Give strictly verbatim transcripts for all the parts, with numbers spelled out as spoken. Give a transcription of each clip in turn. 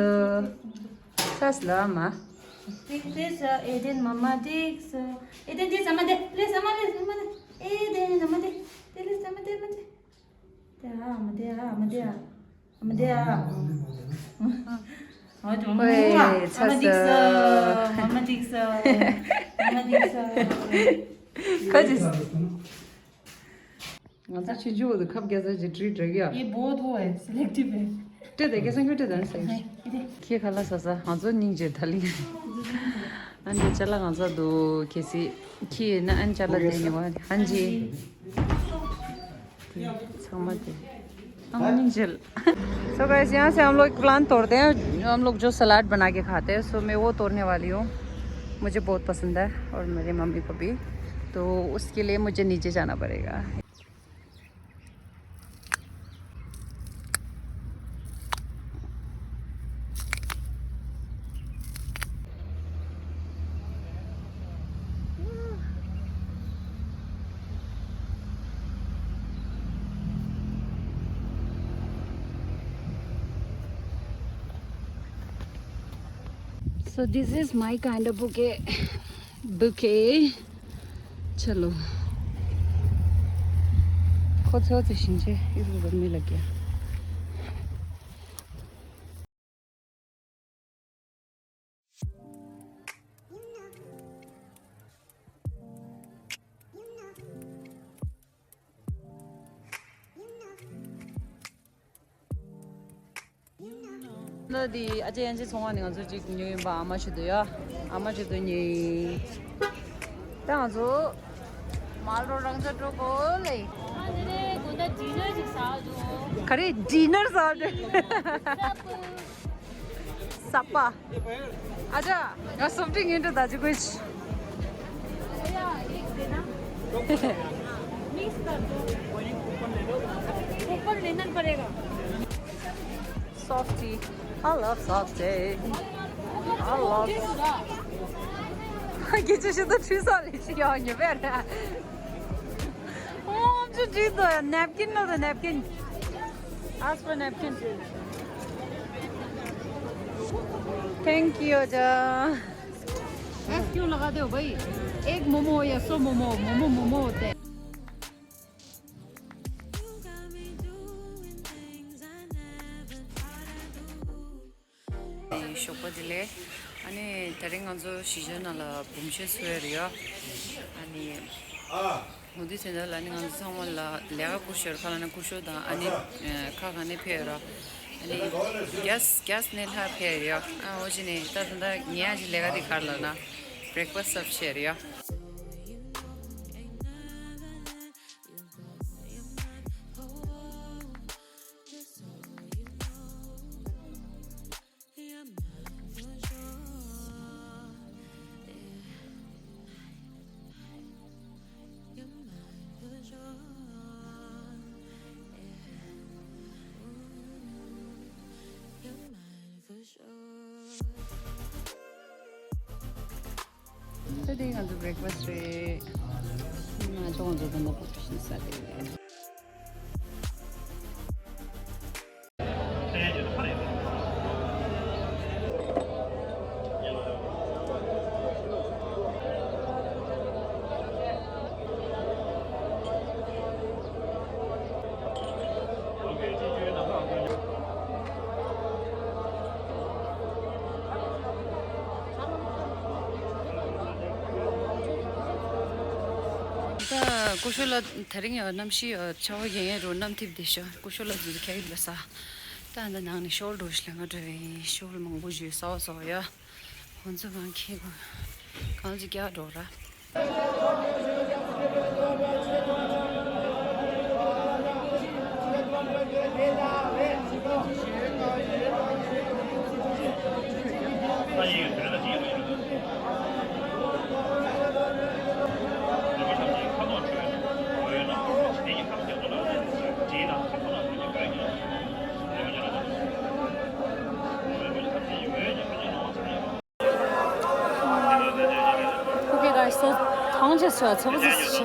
སོ། ཚ་སླ་མ། འགྲིག་སོ། ཨེ་དེན་མ་མ་འགྲིག་སོ། ཨེ་དེན་དེ་ཟ་མ་དེ། ལེ་ཟ་མ་ལེ་ཟ་མ་དེ། ཨེ་དེན་ཟ་མ་དེ། དེ་ལེ་ཟ་མ་དེ་མ་དེ། དེ་ཨ་མ་དེ་ཨ་མ་དེ་ཨ། མ་དེ་ཨ། ཨོ་ཅོ་ཧོའེ། ཨ་ཚ་མ་འགྲིག་སོ། སོ། མ་མ་འགྲིག་སོ། མ་མ་འགྲིག་སོ། ཁ་ཅིག་ང་ཚོ་ཆུང་ཆུང་བོ་དུ་ཁབ་རྒྱ་ཚ་ཅིག་བྲིས་འགྲོ་གི་ཡ། ये बहुत वो है, सिलेक्टिव है। སྤྲད་དེ་སྐད་སང་ཁྱོད་སྤྲད་དང་སེང་། ཁྱེད་ཁ་ལག་ཟ་ས། ང་ཚོ་སྙིང་རྗེ་ད་ལིང་། ཨན་ཅེ་ཅ་ལག་ང་ཚོ་འདུག་གལ་སྲིད་ཁྱེད་ཡིན་ན་ཨན་ཅ་ལག་དེ་ཉོ་བ་ཨན་ཅེ། ཚང་མ་དེ། ཨང་སྙིང་རྗེ། सो गाइस, यहाँ से हम लोग प्लान तोड़ते हैं। हम लोग जो सलाद बना के खाते हैं, सो मैं वो तोड़ने वाली हूँ। मुझे बहुत पसंद है और मेरी मम्मी को भी। तो उसके लिए मुझे नीचे जाना पड़ेगा। So this is my kind of bouquet. Bouquet. चलो। खुद से होते शिंचे इस घर में लग गया। ལོ་འདི་ཨ་ཅེ་ཡན་ཆད་ཚོང་བ་ནས་ང་ཚོ་གཅིག་ཉོས་ཡིན་པ། ཨ་མ་ཞུ་དུ་ཡ། ཨ་མ་ཞུ་དུ་ཉོས་ཡིན། ད་ང་ཚོ་མལ་རོ་རང་ཚ་འགྲོ་གོ་ལེ། ཨ་ནི་རེ་དགོང་དག་ཌི་ནར་ཞིག་ཟ་འགྲོ། ག་རེ་ཌི་ནར་ཟ་འགྲོ། ས་པ། ཨ་ཅག་ང་སོབ་ཌི་ངན་འགྲོ་ད་ཅི་གོས། ऊपर लेना पड़ेगा। Softie. I love softie. I love. ཁྱེད་ཚོ་ཤི་ད་ཁྲུས་ས་རེད་ཤི་ཡག་ཉོ་བས་རེད། ཨོ་ཅི་བྲིས་འདུག་ནེབ་ཀིན་ནོ་དེ་ནེབ་ཀིན། Ask for napkin. Thank you, Aja. ऐसे क्यों लगाते हो भाई? एक मोमो या सौ मोमो, मोमो मोमो होते हैं। ཞོགས་པ་བདེ་ལེགས། ཨ་ནི་དེ་རིང་ང་ཚོ་གཞིས་ཆགས་ནང་ལ་འབུམ་ཤེས་འཚོལ་ཡ་རེད་ཡ། ཨ་ནི་འོ་དུས་དེ་འདྲ་ལ་ནི་ང་ཚོ་ཚང་མ་ལ་ལས་ཀ་སྐུ་ཞོར་ཁ་ལ་ན་སྐུ་ཞོར་དང་ཨ་ནི་ཁ་ག་ནས་ཕེབས་ར། ཨ་ནི་རྒྱས་རྒྱས་ནས་ལྷག་ཕེབས་ཡ། ཨ་འོ་ཅི་ནས་ད་ད་ད་ངས་ཨ་ཅི་ལས་ཀ་དེ་གར་ལ་ན་བྷི་རེག་ཕ་སི་ཊི་སབ་ཕེབས་ཡ། ད་དེ་ང་ཚོ་breakfast རེད། ང་ཚོ་ང་ཚོ་ད་ནི་breakfast ཟ་གི་རེད། ད་ཀུ་ཤུ་ལ་དེ་རིང་ཡང་གནམ་གཤིས་ཡང་ཆར་པ་རྒྱག་ཡས་རུ་གནམ་འཐིབས་བསྡད་ཤག་ཀུ་ཤུ་ལ་འཛུལ་ཁ་ཡིབ་ལ་ས། ད་འདི་ནང་ནས་ཤོལ་འགྲོ་ཞིག་ལ་ང་འགྲོ་བའི་ཤོལ་མང་པོ་ཞིག་ཟ་བ་ཟ་བ་ཡ། ཁོང་ཚོ་གང་ཁྱེད་གང་ཅི་རྒྱག་འགྲོ་ར། Okay, guys, so ཐང་ཆད་སོ་ཚོ་བ་ཚོ་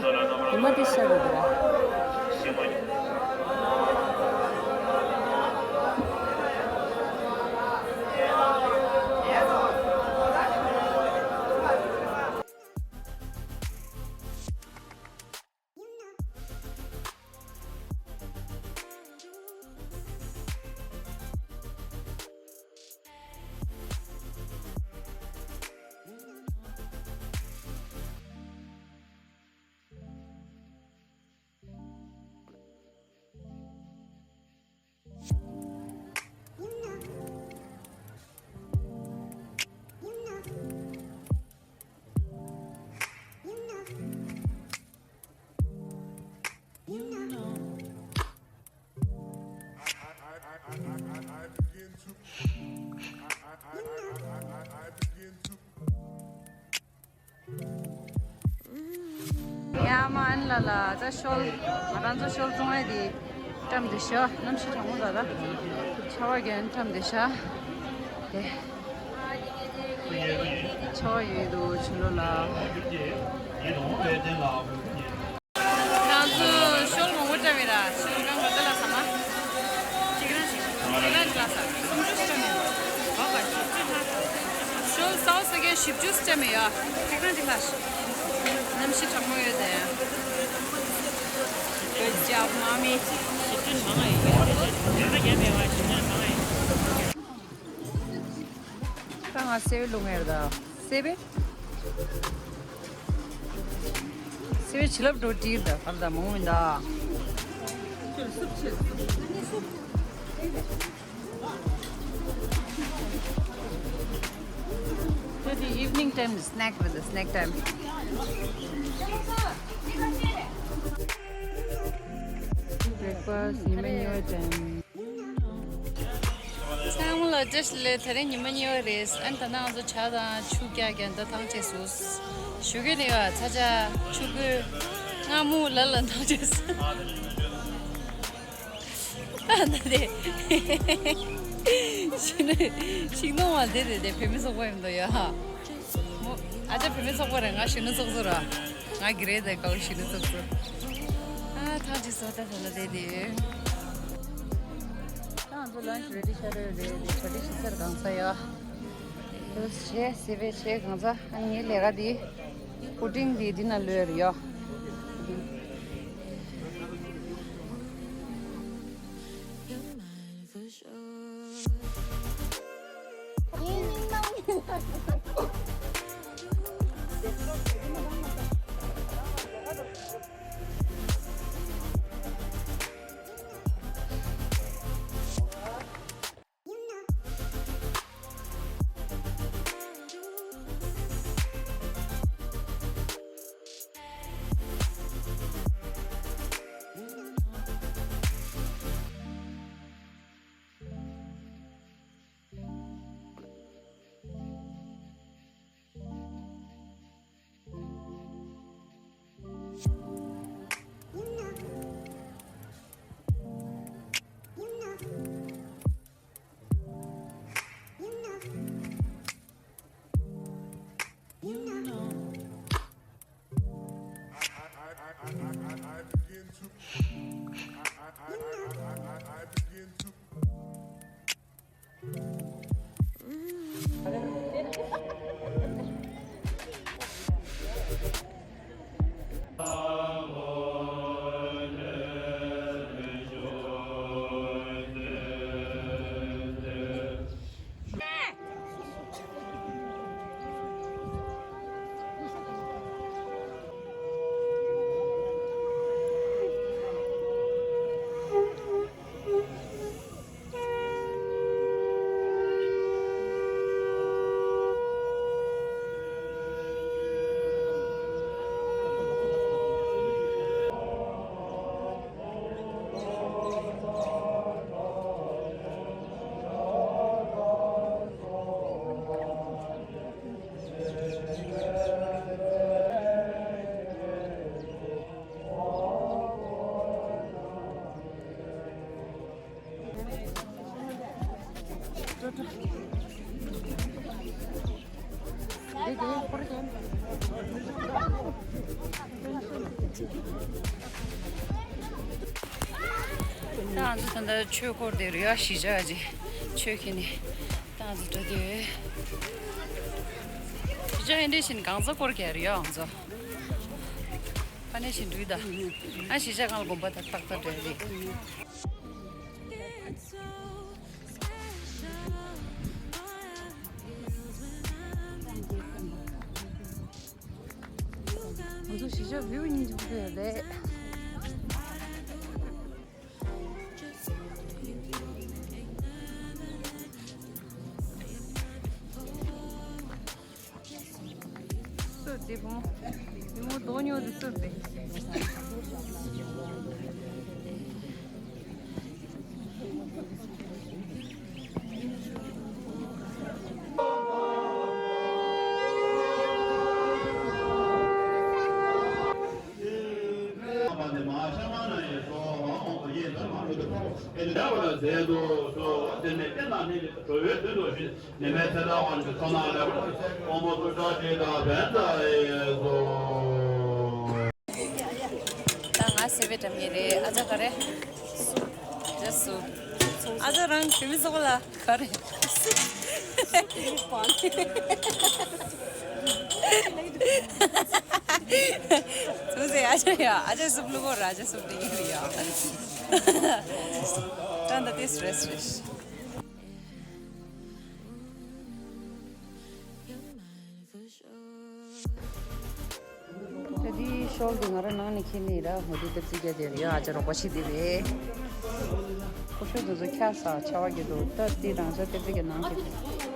ཉི་མ་དེ་ཤར་རེད་ར། ཡ་མ་ཨན་ལ་ལ་ད་ཤོལ། ང་རང་ཚོ་ཤོལ་བཙོང་ཡ་དེ་བཀྲམ་དེ་ཤ། གནམ་གཤིས་གྲང་མོ་ད་ད་ཆར་པ་རྒྱག་བཀྲམ་དེ་ཤ། དེ་ཆར་པ་ཡོད་འདུག་ཕྱི་ལོགས་ལ། ང་ཚོ་ཤོལ་མང་པོ་བཀྲམ་ཡོད་ར། ཤོལ་གང་ག་ཚོད་ལ་ཟ་མ། གཅིག་རང་གཅིག་གཅིག་རང་གཅིག་ལ་ཟ། སུམ་ཅུ་སོ་ནས། ཤོལ་ཟ་བ་ཟ་མཁན་བཞི་བཅུ་སོ་མི་ཡོད། གཅིག་རང་གཅིག་ལ་ཟ། གནམ་གཤིས་གྲང་མོ་ཡོད་དེ། Good job, mommy. བཞི་བཅུ་མང་ང་ཡོད། ཡོད་ན་རྒྱ་མེད་པ་བཞི་བཅུ་མང་ང་ཡོད། ད་ང་སེ་བའི་ལུང་ངེར་ད། སེ་བའི། སེ་བའི་བྱིན་རླབས་འགྲོ་དྲིར་ད་གར་ད་མོང་མིན་ད། ད་དེ་evening time snack རེད་ད། Snack time. Breakfast ཉི་མ་གཉིས་པ་time. ཚང་མ་ལ་བཀྲ་ཤིས་བདེ་ལེགས། དེ་རིང་ཉི་མ་གཉིས་པ་རེད། ཨ་ནི་ད་ནང་ང་ཚོ་ཇ་དང་ཆུ་རྒྱག་རྒྱག་ད་ཐང་ཆད་སོང་། ཞུ་གི་རེད་བ། ཚ་ཇ་ཆུ་ཁོལ་མངར་མོ་ལ་ལ་ཐང་ཆད་སོང་། ཨ་ད་དེ་ཤིང་ནུ་ཤིང་ནུ་བ་དེ་དེ་དེ་བོད་མི་ཚོགས་པ་ཡིན་འདུག་ཡ། མོ་ཨ་ཅག་བོད་མི་ཚོགས་པ་རེད། ང་གཞོན་ནུ་ཚོགས་གཙོ་ར། ང་གི་རེད་དེ་ཀའོ་གཞོན་ནུ་ཚོགས་གཙོ། ཨ་ཐང་ཅིག་སོ་ད་ད་ལ་དེ་དེ། ད་ང་ཚོ་lunch ready ཤར་རེད་རེད་དེ་གྲ་སྒྲིག་ཞིག་ཚར་གང་ས་ཡ། དུ་བྱས་སི་བེ་བྱས་གང་ས་ཨ་ངའི་ལས་ཀ་དེ་pudding དེ་འདི་ན་ལོས་རེད་ཡ། ད་ང་ཚོ་ད་ལྟ་ཆོས་འཁོར་དེ་རུ་ཡ་གཞིས་ཆགས་ཀྱི་ཆོས་ཁྱེར་ནས་ད་ང་ཚོ་འགྲོ་དུས། གཞིས་ཆགས་ཨེ་འདྲ་བཞིན་གང་ས་སྐོར་གྱི་རུ་ཡ་ང་ཚོ་ཕ་ནས་བཞིན་འདུག་ད། ཨ་གཞིས་ཆགས་གང་ལ་དགོན་པ་ད་ཏག་ཏག་འགྲོ་ཡ་རེད། ང་ཚོ་གཞིས་ཆགས་བིའུ་གཉིས་ཀྱི་ཕུལ་ཡོད་རེད། སུ་དེ་བུ་མོ། བུ་མོ་དོ་ཉོ་དེ་སུ་དེ། ད་ང་སེ་བའི་འགྲམ་གྱི་རེད། ཨ་ཅག་ག་རེ། ཨ་ཅག་སུ། ཨ་ཅག་རང་བུད་མེད་ཚོགས་པ་ལ་ག་རེ། ཚུར་ཟེར་ཨ་ཅག་ཡ། ཨ་ཅག་སུབ་ལུ་གོ་ར། ཨ་ཅག་སུབ་དེ་ཡིན་རེད་ཡ། ད་ད་དེ་སི་རེ་སི་རེ་ཤི། ད་འདི་ཤོག་འདི་ང་རང་ནང་ནས་ཁྱེར་ནས་ར། འོ་འདི་ལྟེབ་རྩེག་རྒྱག་དེ་རེད་ཡ། ཨ་ཅག་རོགས་པ་བྱེད་དེ་རེད། ཁོ་ཤོག་འདི་ཚོ་འཁྱག་ས་ཆར་པ་རྒྱག་འདུག་ད་འདི་རང་ཅག་ལྟེབ་རྩེག་གི་ནང་ཁྱེར་དེ།